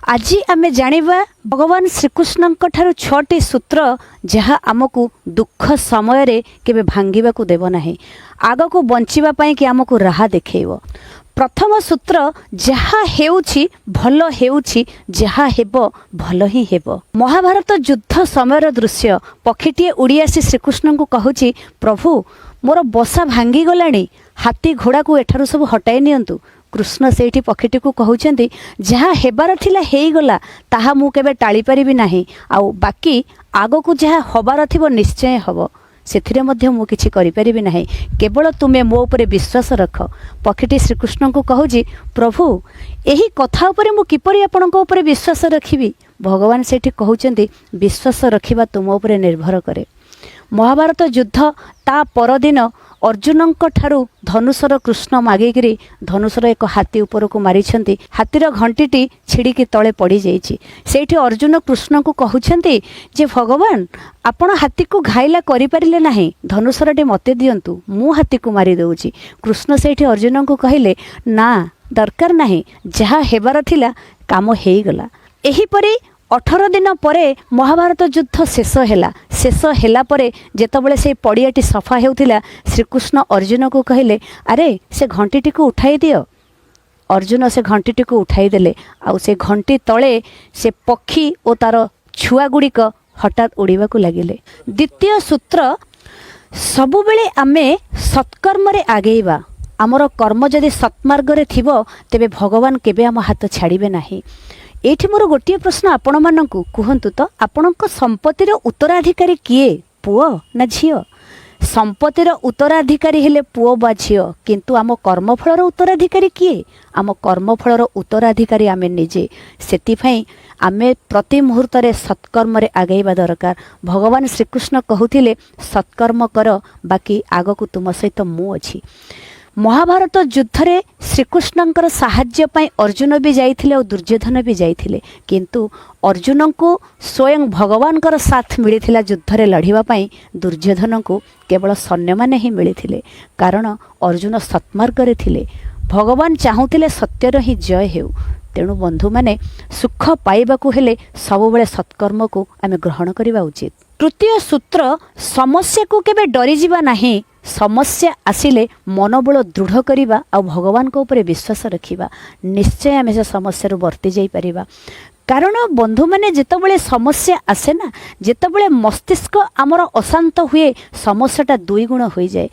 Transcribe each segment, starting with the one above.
ଆଜି ଆମେ ଜାଣିବା ଭଗବାନ ଶ୍ରୀକୃଷ୍ଣଙ୍କ ଠାରୁ 6ଟି ସୂତ୍ର ଯାହା ଆମକୁ ଦୁଃଖ ସମୟରେ କେବେ ଭାଙ୍ଗିବାକୁ ଦେବ ନାହିଁ, ଆଗକୁ ବଞ୍ଚିବା ପାଇଁ କି ଆମକୁ ରାହା ଦେଖେଇବ। ପ୍ରଥମ ସୂତ୍ର, ଯାହା ହେଉଛି ଭଲ ହେଉଛି, ଯାହା ହେବ ଭଲ ହିଁ ହେବ। ମହାଭାରତ ଯୁଦ୍ଧ ସମୟର ଦୃଶ୍ୟ। ପକ୍ଷୀଟିଏ ଉଡ଼ି ଆସି ଶ୍ରୀକୃଷ୍ଣଙ୍କୁ କହୁଛି, "ପ୍ରଭୁ, ମୋର ବସା ଭାଙ୍ଗିଗଲାଣି, ହାତୀ ଘୋଡ଼ାକୁ ଏଠାରୁ ସବୁ ହଟାଇ ନିଅନ୍ତୁ।" କୃଷ୍ଣ ସେଇଠି ପକ୍ଷୀଟିକୁ କହୁଛନ୍ତି, "ଯାହା ହେବାର ଥିଲା ହେଇଗଲା, ତାହା ମୁଁ କେବେ ଟାଳିପାରିବି ନାହିଁ। ଆଉ ବାକି ଆଗକୁ ଯାହା ହବାର ଥିବ ନିଶ୍ଚୟ ହେବ, ସେଥିରେ ମଧ୍ୟ ମୁଁ କିଛି କରିପାରିବି ନାହିଁ। କେବଳ ତୁମେ ମୋ ଉପରେ ବିଶ୍ୱାସ ରଖ।" ପକ୍ଷୀଟି ଶ୍ରୀକୃଷ୍ଣଙ୍କୁ କହୁଛି, "ପ୍ରଭୁ, ଏହି କଥା ଉପରେ ମୁଁ କିପରି ଆପଣଙ୍କ ଉପରେ ବିଶ୍ୱାସ ରଖିବି?" ଭଗବାନ ସେଇଠି କହୁଛନ୍ତି, "ବିଶ୍ୱାସ ରଖିବା ତୁମ ଉପରେ ନିର୍ଭର କରେ।" ମହାଭାରତ ଯୁଦ୍ଧ ତା ପରଦିନ ଅର୍ଜୁନଙ୍କ ଠାରୁ ଧନୁଶର କୃଷ୍ଣ ମାଗିକିରି ଧନୁଶର ଏକ ହାତୀ ଉପରକୁ ମାରିଛନ୍ତି। ହାତୀର ଘଣ୍ଟିଟି ଛିଡ଼ିକି ତଳେ ପଡ଼ିଯାଇଛି। ସେଇଠି ଅର୍ଜୁନ କୃଷ୍ଣଙ୍କୁ କହୁଛନ୍ତି ଯେ, "ଭଗବାନ, ଆପଣ ହାତୀକୁ ଘାଇଲା କରିପାରିଲେ ନାହିଁ, ଧନୁଶରଟି ମୋତେ ଦିଅନ୍ତୁ, ମୁଁ ହାତୀକୁ ମାରିଦେଉଛି।" କୃଷ୍ଣ ସେଇଠି ଅର୍ଜୁନଙ୍କୁ କହିଲେ, "ନା, ଦରକାର ନାହିଁ, ଯାହା ହେବାର ଥିଲା କାମ ହେଇଗଲା।" ଏହିପରି 18 ଦିନ ପରେ ମହାଭାରତ ଯୁଦ୍ଧ ଶେଷ ହେଲା। ଶେଷ ହେଲା ପରେ ଯେତେବେଳେ ସେଇ ପଡ଼ିଆଟି ସଫା ହେଉଥିଲା, ଶ୍ରୀକୃଷ୍ଣ ଅର୍ଜୁନକୁ କହିଲେ, "ଆରେ, ସେ ଘଣ୍ଟିଟିକୁ ଉଠାଇ ଦିଅ।" ଅର୍ଜୁନ ସେ ଘଣ୍ଟିଟିକୁ ଉଠାଇ ଦେଲେ ଆଉ ସେ ଘଣ୍ଟି ତଳେ ସେ ପକ୍ଷୀ ଓ ତାର ଛୁଆ ଗୁଡ଼ିକ ହଠାତ୍ ଉଡ଼ିବାକୁ ଲାଗିଲେ। ଦ୍ୱିତୀୟ ସୂତ୍ର, ସବୁବେଳେ ଆମେ ସତ୍କର୍ମରେ ଆଗେଇବା। ଆମର କର୍ମ ଯଦି ସତ୍ମାର୍ଗରେ ଥିବ, ତେବେ ଭଗବାନ କେବେ ଆମ ହାତ ଛାଡ଼ିବେ ନାହିଁ। ଏଇଠି ମୋର ଗୋଟିଏ ପ୍ରଶ୍ନ ଆପଣମାନଙ୍କୁ। କୁହନ୍ତୁ ତ, ଆପଣଙ୍କ ସମ୍ପତ୍ତିର ଉତ୍ତରାଧିକାରୀ କିଏ, ପୁଅ ନା ଝିଅ? ସମ୍ପତ୍ତିର ଉତ୍ତରାଧିକାରୀ ହେଲେ ପୁଅ ବା ଝିଅ, କିନ୍ତୁ ଆମ କର୍ମଫଳର ଉତ୍ତରାଧିକାରୀ କିଏ? ଆମ କର୍ମଫଳର ଉତ୍ତରାଧିକାରୀ ଆମେ ନିଜେ। ସେଥିପାଇଁ ଆମେ ପ୍ରତି ମୁହୂର୍ତ୍ତରେ ସତ୍କର୍ମରେ ଆଗେଇବା ଦରକାର। ଭଗବାନ ଶ୍ରୀକୃଷ୍ଣ କହୁଥିଲେ, "ସତ୍କର୍ମ କର, ବାକି ଆଗକୁ ତୁମ ସହିତ ମୁଁ ଅଛି।" ମହାଭାରତ ଯୁଦ୍ଧରେ ଶ୍ରୀକୃଷ୍ଣଙ୍କର ସାହାଯ୍ୟ ପାଇଁ ଅର୍ଜୁନ ବି ଯାଇଥିଲେ ଆଉ ଦୁର୍ଯ୍ୟୋଧନ ବି ଯାଇଥିଲେ। କିନ୍ତୁ ଅର୍ଜୁନଙ୍କୁ ସ୍ୱୟଂ ଭଗବାନଙ୍କର ସାଥ ମିଳିଥିଲା ଯୁଦ୍ଧରେ ଲଢ଼ିବା ପାଇଁ, ଦୁର୍ଯ୍ୟୋଧନଙ୍କୁ କେବଳ ସୈନ୍ୟମାନେ ହିଁ ମିଳିଥିଲେ। କାରଣ ଅର୍ଜୁନ ସତ୍ମାର୍ଗରେ ଥିଲେ। ଭଗବାନ ଚାହୁଁଥିଲେ ସତ୍ୟର ହିଁ ଜୟ ହେଉ। ତେଣୁ ବନ୍ଧୁମାନେ, ସୁଖ ପାଇବାକୁ ହେଲେ ସବୁବେଳେ ସତ୍କର୍ମକୁ ଆମେ ଗ୍ରହଣ କରିବା ଉଚିତ। ତୃତୀୟ ସୂତ୍ର, ସମସ୍ୟାକୁ କେବେ ଡରିଯିବା ନାହିଁ। ସମସ୍ୟା ଆସିଲେ ମନୋବଳ ଦୃଢ଼ କରିବା ଆଉ ଭଗବାନଙ୍କ ଉପରେ ବିଶ୍ୱାସ ରଖିବା। ନିଶ୍ଚୟ ଆମେ ସେ ସମସ୍ୟାରୁ ବର୍ତ୍ତି ଯାଇପାରିବା। କାରଣ ବନ୍ଧୁମାନେ, ଯେତେବେଳେ ସମସ୍ୟା ଆସେ ନା, ଯେତେବେଳେ ମସ୍ତିଷ୍କ ଆମର ଅଶାନ୍ତ ହୁଏ, ସମସ୍ୟାଟା ଦୁଇ ଗୁଣ ହୋଇଯାଏ।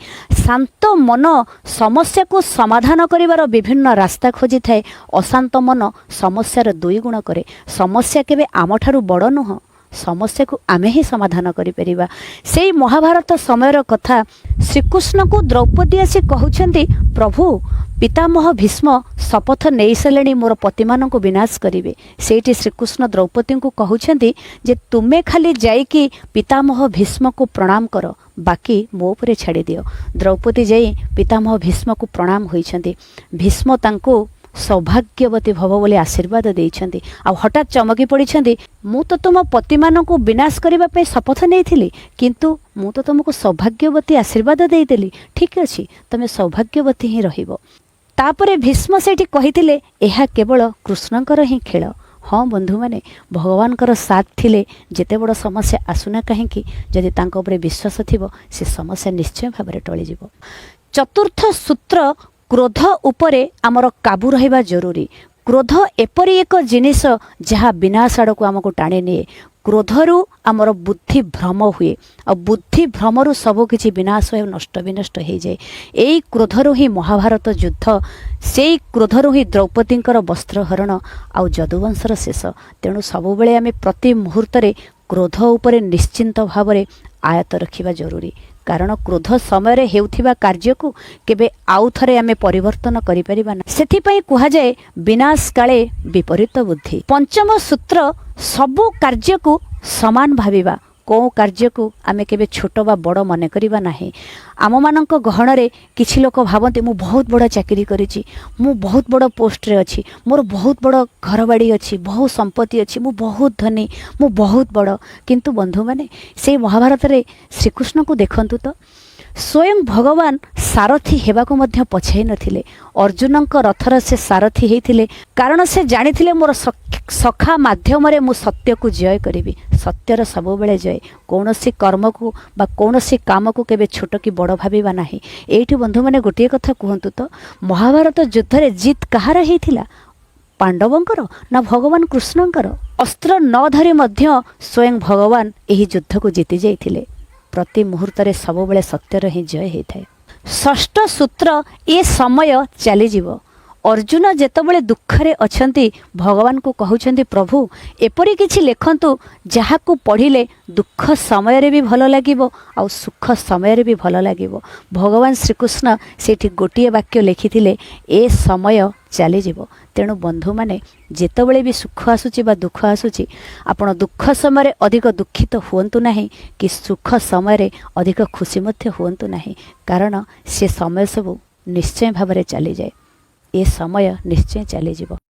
ଶାନ୍ତ ମନ ସମସ୍ୟାକୁ ସମାଧାନ କରିବାର ବିଭିନ୍ନ ରାସ୍ତା ଖୋଜିଥାଏ। ଅଶାନ୍ତ ମନ ସମସ୍ୟାର ଦୁଇ ଗୁଣ କରେ। ସମସ୍ୟା କେବେ ଆମଠାରୁ ବଡ଼ ନୁହଁ, ସମସ୍ୟାକୁ ଆମେ ହିଁ ସମାଧାନ କରିପାରିବା। ସେଇ ମହାଭାରତ ସମୟର କଥା। ଶ୍ରୀକୃଷ୍ଣକୁ ଦ୍ରୌପଦୀ ଆସି କହୁଛନ୍ତି, "ପ୍ରଭୁ, ପିତାମହ ଭୀଷ୍ମ ଶପଥ ନେଇସାରିଲେଣି, ମୋର ପତିମାନଙ୍କୁ ବିନାଶ କରିବେ।" ସେଇଠି ଶ୍ରୀକୃଷ୍ଣ ଦ୍ରୌପଦୀଙ୍କୁ କହୁଛନ୍ତି ଯେ, "ତୁମେ ଖାଲି ଯାଇକି ପିତାମହ ଭୀଷ୍ମକୁ ପ୍ରଣାମ କର, ବାକି ମୋ ଉପରେ ଛାଡ଼ିଦିଅ।" ଦ୍ରୌପଦୀ ଯାଇ ପିତାମହ ଭୀଷ୍ମକୁ ପ୍ରଣାମ ହୋଇଛନ୍ତି। ଭୀଷ୍ମ ତାଙ୍କୁ ସୌଭାଗ୍ୟବତୀ ଭବ ବୋଲି ଆଶୀର୍ବାଦ ଦେଇଛନ୍ତି। ଆଉ ହଠାତ୍ ଚମକି ପଡ଼ିଛନ୍ତି, "ମୁଁ ତ ତୁମ ପତିମାନଙ୍କୁ ବିନାଶ କରିବା ପାଇଁ ଶପଥ ନେଇଥିଲି, କିନ୍ତୁ ମୁଁ ତ ତୁମକୁ ସୌଭାଗ୍ୟବତୀ ଆଶୀର୍ବାଦ ଦେଇଦେଲି। ଠିକ୍ ଅଛି, ତୁମେ ସୌଭାଗ୍ୟବତୀ ହିଁ ରହିବ।" ତାପରେ ଭୀଷ୍ମ ସେଇଠି କହିଥିଲେ, "ଏହା କେବଳ କୃଷ୍ଣଙ୍କର ହିଁ ଖେଳ।" ହଁ ବନ୍ଧୁମାନେ, ଭଗବାନଙ୍କର ସାଥ ଥିଲେ ଯେତେ ବଡ଼ ସମସ୍ୟା ଆସୁନା କାହିଁକି, ଯଦି ତାଙ୍କ ଉପରେ ବିଶ୍ୱାସ ଥିବ, ସେ ସମସ୍ୟା ନିଶ୍ଚୟ ଭାବରେ ଟଳିଯିବ। ଚତୁର୍ଥ ସୂତ୍ର, କ୍ରୋଧ ଉପରେ ଆମର କାବୁ ରହିବା ଜରୁରୀ। କ୍ରୋଧ ଏପରି ଏକ ଜିନିଷ ଯାହା ବିନାଶ ଆଡ଼କୁ ଆମକୁ ଟାଣି ନିଏ। କ୍ରୋଧରୁ ଆମର ବୁଦ୍ଧି ଭ୍ରମ ହୁଏ ଆଉ ବୁଦ୍ଧି ଭ୍ରମରୁ ସବୁକିଛି ବିନାଶ ହୁଏ, ନଷ୍ଟ ବିନଷ୍ଟ ହେଇଯାଏ। ଏଇ କ୍ରୋଧରୁ ହିଁ ମହାଭାରତ ଯୁଦ୍ଧ, ସେଇ କ୍ରୋଧରୁ ହିଁ ଦ୍ରୌପଦୀଙ୍କର ବସ୍ତ୍ରହରଣ ଆଉ ଯଦୁବଂଶର ଶେଷ। ତେଣୁ ସବୁବେଳେ ଆମେ ପ୍ରତି ମୁହୂର୍ତ୍ତରେ କ୍ରୋଧ ଉପରେ ନିଶ୍ଚିନ୍ତ ଭାବରେ ଆୟତ୍ତ ରଖିବା ଜରୁରୀ। କାରଣ କ୍ରୋଧ ସମୟରେ ହେଉଥିବା କାର୍ଯ୍ୟକୁ କେବେ ଆଉ ଥରେ ଆମେ ପରିବର୍ତ୍ତନ କରିପାରିବା ନା। ସେଥିପାଇଁ କୁହାଯାଏ, ବିନାଶ କାଳେ ବିପରୀତ ବୁଦ୍ଧି। ପଞ୍ଚମ ସୂତ୍ର, ସବୁ କାର୍ଯ୍ୟକୁ ସମାନ ଭାବିବା। କେଉଁ କାର୍ଯ୍ୟକୁ ଆମେ କେବେ ଛୋଟ ବା ବଡ଼ ମନେ କରିବା ନାହିଁ। ଆମମାନଙ୍କ ଗହଣରେ କିଛି ଲୋକ ଭାବନ୍ତି, ମୁଁ ବହୁତ ବଡ଼ ଚାକିରି କରିଛି, ମୁଁ ବହୁତ ବଡ଼ ପୋଷ୍ଟରେ ଅଛି, ମୋର ବହୁତ ବଡ଼ ଘରବାଡ଼ି ଅଛି, ବହୁ ସମ୍ପତ୍ତି ଅଛି, ମୁଁ ବହୁତ ଧନୀ, ମୁଁ ବହୁତ ବଡ଼। କିନ୍ତୁ ବନ୍ଧୁମାନେ, ସେଇ ମହାଭାରତରେ ଶ୍ରୀକୃଷ୍ଣଙ୍କୁ ଦେଖନ୍ତୁ ତ। ସ୍ୱୟଂ ଭଗବାନ ସାରଥୀ ହେବାକୁ ମଧ୍ୟ ପଛାଇ ନଥିଲେ। ଅର୍ଜୁନଙ୍କ ରଥର ସେ ସାରଥୀ ହେଇଥିଲେ, କାରଣ ସେ ଜାଣିଥିଲେ ମୋର ସଖା ମାଧ୍ୟମରେ ମୁଁ ସତ୍ୟକୁ ଜୟ କରିବି। ସତ୍ୟର ସବୁବେଳେ ଜୟ। କୌଣସି କର୍ମକୁ ବା କୌଣସି କାମକୁ କେବେ ଛୋଟ କି ବଡ଼ ଭାବିବା ନାହିଁ। ଏଇଠି ବନ୍ଧୁମାନେ, ଗୋଟିଏ କଥା କୁହନ୍ତୁ ତ, ମହାଭାରତ ଯୁଦ୍ଧରେ ଜିତ୍ କାହାର ହେଇଥିଲା? ପାଣ୍ଡବଙ୍କର ନା ଭଗବାନ କୃଷ୍ଣଙ୍କର? ଅସ୍ତ୍ର ନ ଧରି ମଧ୍ୟ ସ୍ୱୟଂ ଭଗବାନ ଏହି ଯୁଦ୍ଧକୁ ଜିତି ଯାଇଥିଲେ। ପ୍ରତି ମୁହୂର୍ତ୍ତରେ ସବୁବେଳେ ସତ୍ୟର ହିଁ ଜୟ ହେଇଥାଏ। ଷଷ୍ଠ ସୂତ୍ର, ଏ ସମୟ ଚାଲିଯିବ। ଅର୍ଜୁନ ଯେତେବେଳେ ଦୁଃଖରେ ଅଛନ୍ତି, ଭଗବାନଙ୍କୁ କହୁଛନ୍ତି, ପ୍ରଭୁ, ଏପରି କିଛି ଲେଖନ୍ତୁ ଯାହାକୁ ପଢ଼ିଲେ ଦୁଃଖ ସମୟରେ ବି ଭଲ ଲାଗିବ ଆଉ ସୁଖ ସମୟରେ ବି ଭଲ ଲାଗିବ। ଭଗବାନ ଶ୍ରୀକୃଷ୍ଣ ସେଇଠି ଗୋଟିଏ ବାକ୍ୟ ଲେଖିଥିଲେ, ଏ ସମୟ ଚାଲିଯିବ। ତେଣୁ ବନ୍ଧୁମାନେ, ଯେତେବେଳେ ବି ସୁଖ ଆସୁଛି ବା ଦୁଃଖ ଆସୁଛି, ଆପଣ ଦୁଃଖ ସମୟରେ ଅଧିକ ଦୁଃଖିତ ହୁଅନ୍ତୁ ନାହିଁ କି ସୁଖ ସମୟରେ ଅଧିକ ଖୁସି ମଧ୍ୟ ହୁଅନ୍ତୁ ନାହିଁ, କାରଣ ସେ ସମୟ ସବୁ ନିଶ୍ଚୟ ଭାବରେ ଚାଲିଯାଏ। ଏ ସମୟ ନିଶ୍ଚୟ ଚାଲିଯିବ।